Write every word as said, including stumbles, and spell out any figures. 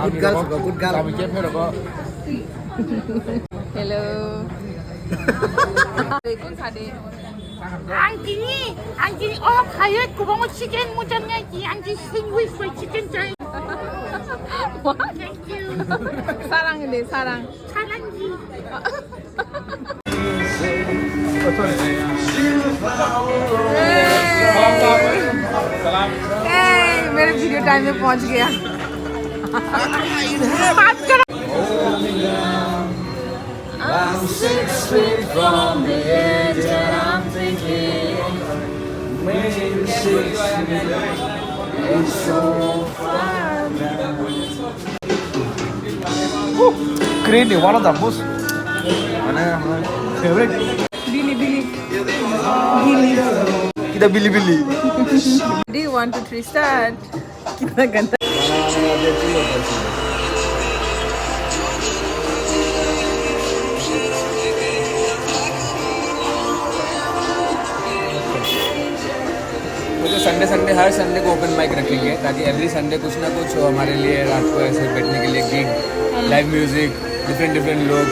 Good girl, good girl. Hello. Kun sade? Ang tini, ang tini, oh, kaya kubang chicken muchang niya ki, ang tini sandwich by chicken chai. What? Thank you. Sarang de, sarang. Sarang ji. ए, मेरे video time में पहुंच गया। I'm six feet from the edge and I'm thinking maybe six feet is so far now. Creamy, one of the most, মানে, আমার favorite. Bili bili. Bili. কিতা বিলি বিলি? Ready, one, two, three, start. কিতা গান? मुझे संडे संडे, हर संडे को open mic रखेंगे, ताकि एवरी संडे कुछ ना कुछ हो हमारे लिए, रात को ऐसे बैठने के लिए gig, live music, different different लोग।